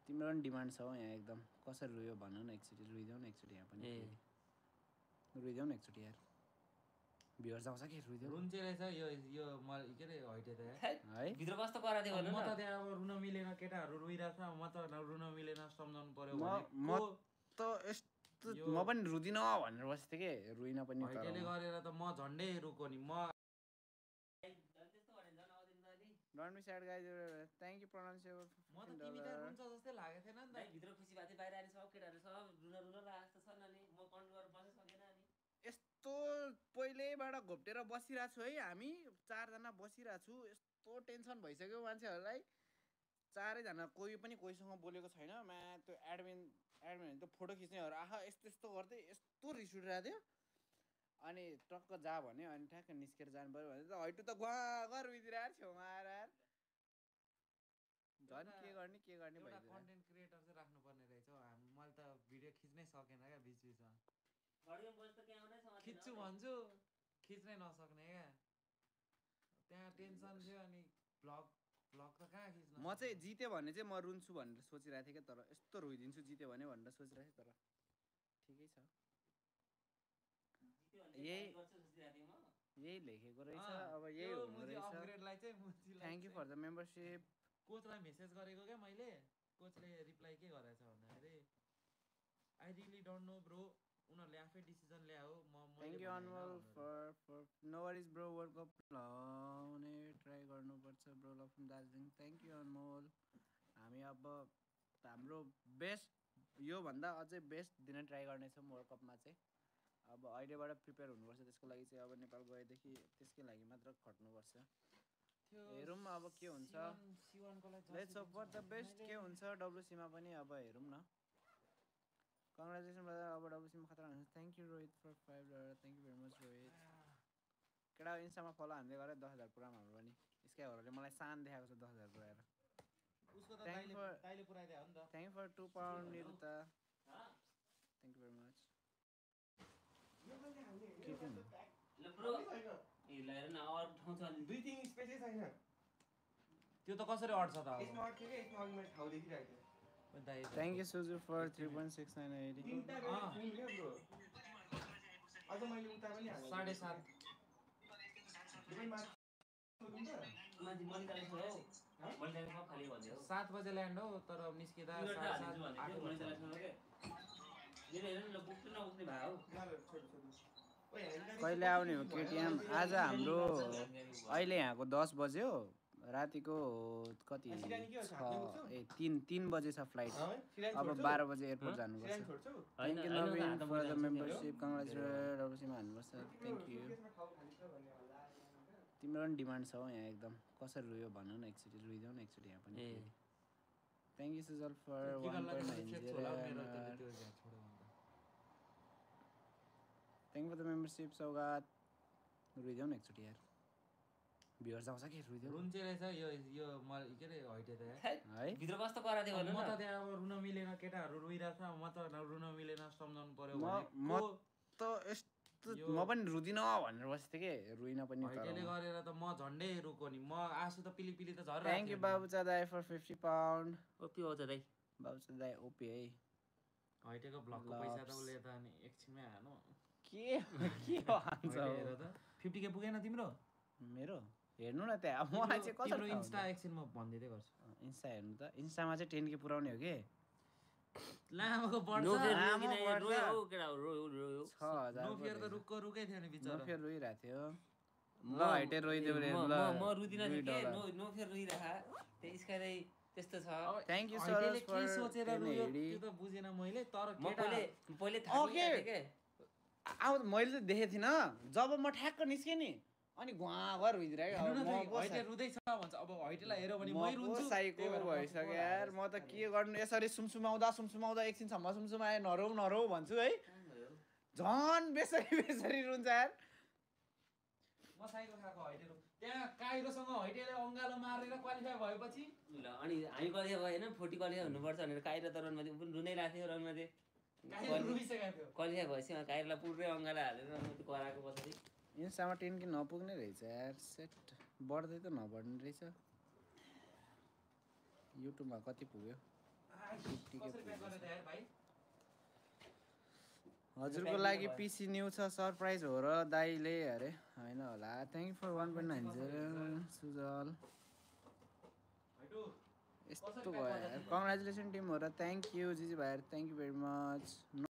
तिम्रो पनि डिमान्ड छ यहाँ एकदम कसरी रुयो भन न एकचोटि रुइदेऊ न एकचोटि यहाँ पनि रुइदेऊ न एकचोटि यार भ्युअर्स आउँछ कि रुइदेऊ रुन्चे रहेछ यो यो म के रे हैटे त है भित्र कस्तो करा दियो भन्नु म न त त्यहाँ अब रुन मिलेन केटाहरु रुइराछ म त रुन मिलेन सम्झाउनु पर्यो म त यस्तो म पनि रुदिन भनेर बस्थे के रुइन पनि तर हैटेले गरेर त म झन्डै रुको नि म Don't be sad guys. Thank you pronounce your म त तिमी त रुन्छ जस्तै लागेको थिएन नि त भित्र खुसी भए बाहिर आएर सब केटाहरु सब रुन लागेको छ नि म कन्ट्रोल गरेर बस्न सकेन अनि यस्तो पहिल्यैबाट घोप्टेर बसिरहेको छु है हामी चारजना बसिरहेको छु यस्तो टेन्सन भइसक्यो मान्छेहरूलाई चारैजना कोही पनि कोहीसँग बोलेको छैन मा त्यो एडमिन त फोटो खिच्नेहरू आहा यस्तो यस्तो गर्दै यस्तो रिस उठिरहेको थियो अनि टक्क जा भन्यो अनि ठ्याक्क निस्केर जानु पर्यो भने त हैटु त गुवा रुइदिरहेको छेउमा आएर झन् के गर्ने एउटा कन्टेन्ट क्रिएटर चाहिँ राख्नुपर्ने रहेछ हौ मैले त भिडियो खिच्नै सकेन क्या बीचमा खिच्छु भन्छु खिच्नै नसक्ने क्या त्यहाँ टेन्सन थियो अनि भ्लग त कहाँ खिच्न म चाहिँ जित्यो भने चाहिँ म रुन्छु भनेर सोचिरहेको थिएँ क्या तर यस्तो रोइदिन्छु जित्यो भने भनेर सोचिरहेको थिएँ तर ठिकै छ यही लेखेको रहेछ अब यही हुनु रहेछ अपग्रेडलाई चाहिँ thank you for the membership कोचलाई मेसेज गरेको क्या मैले कोचले रिप्लाई के गरेछ भन्दाखेरि I really don't know bro उनीहरूले आफै डिसिजन ल्यायो thank you Anmol for no worries bro world cup लाउने ट्राई गर्नुपर्छ bro love from Darjeeling thank you Anmol हामी अब हाम्रो बेस्ट योभन्दा अझै बेस्ट दिन ट्राई गर्नेछौँ वर्ल्ड कपमा चाहिँ अब अहिलेबाट प्रिपेयर हुनुपर्छ त्यसको लागि चाहिँ अब नेपाल गएदेखि त्यसकै लागि मात्र खट्नुपर्छ हेरौँ अब के हुन्छ let's hope for the best के हुन्छ डब्लुसीमा पनि अब हेरौँ न कङ्ग्रेचुलेसन ब्रदर अब डब्लुसीमा खतरा हुन्छ thank you Rohit for $5 thank you very much Rohit केटा इन्स्टामा फलो हान्दै गरेँ 10,000 पुरा हाम्रो पनि स्काइहरूले मलाई सान देखाएको छ 10,000 पुऱ्याएर thank you for 2 pound Niruta thank you very much त्यो त कसरी अट्छ त थ्याङ्क यू सुजु फर 3.6980 7 बजे ल्यान्ड हो तर निस्किँदा 7:30 कहिले आउने हो केटिएम आज हाम्रो अहिले यहाँको 10 बज्यो रातिको कति 3 बजे छ फ्लाइट अब 12 बजे एयरपोर्ट जानुपर्छ thank you Naveen for the membership congratulation हान्नुपर्छ थ्याङ्क यू तिम्रो पनि डिमान्ड छ यहाँ एकदम कसरी रुयो भन न एकचोटि रुइदेऊ न एकचोटि यहाँ पनि thank you Sujal for 1.90 thank you for the membership Saugat रुइदेऊ न एकचोटि यार भ्युअर्स आउँछ कि रुइदेऊ रुन्चे रहेछ यो म के रे हैटे त है भित्र कस्तो करा दियो भन्नु म त त्यहाँ अब रुन मिलेन केटाहरु रुइराछ म त रुन मिलेन सम्झाउनु पर्यो म त यस्तो म पनि रुदिन भनेर बस्थे के रुइन पनि हैटेले गरेर त म झन्डै रुको नि म आँसु त पिली पिली त झर्रा थ्याङ्क यू बाबुचा दाइ फर 50 पाउन्ड ओपी हो दाइ बाबुचा दाइ ओपी है हैटेको ब्लगको पैसा त उले त अनि एकछिनमै हानो के हान्छ हेर त 50 के पुगेन तिम्रो मेरो हेर्नु न त्यहाँ मलाई चाहिँ कसरी तिम्रो इन्स्टा एकछिन म भनिदिँदै गर्छु इन्स्टा हेर्नु त इन्स्टामा चाहिँ 10 के पुराउने हो के लामोको बढ्छ नो फियर त रुकै थियो नि बिचरा नो फियर रोइरहेको थियो ल हैटे रोइदेऊ रे ल म रुदिन नि के नो फियर रोइरहा त्यही स्काई त्यस्तो छ थ्याङ्क यू सर के सोचेर रुयो त्यो त बुझेन मैले तर पहिले थाहा के आउ मैले त देखेको थिइनँ जब म ठ्याक्क निस्केँ नि अनि घुवा रुइदिरहेको हैटे रुदैछ भन्छ अब हैटेलाई हेर्यो भने मै रुन्छु साइको भइसक्यो यार म त के गर्नु यसरी सुमसुमाउँदा एकछिनसम्म सुमसुमाए नरौ भन्छु है झन् बेसरी रुन्छ यार म साइको खाएको हैटे त्यहाँ काइरोसँग हैटेले अङ्गालो मारेर क्वालिफाई भएपछि ल अनि हामी क्वालिफाई भयो हैन 40 क्वालिफाई हुनुपर्छ भनेर काइरो त रनमा पनि रुनै लाग्थ्यो रनमा क्वालिफाई भएपछि काइरोलाई पुरै अङ्गालो हालेर रनमा कराएको पछाडि इन्स्टामा 10 के नपुग्ने रहेछ यार सेट बढ्दै त नबढ्ने रहेछ युट्युबमा कति पुग्यो कसरी प्याक गरेर यार भाइ हजुरको लागि पिसी न्यू छ सरप्राइज हो र दाइले अरे होइन होला थ्याङ्क फर 1.90 सुजल भाइटु यस्तो भयो यार कङ्ग्रेचुलेसन टिम हो र थ्याङ्क यू जिजी भाइहरू थ्याङ्क यू भेरी मच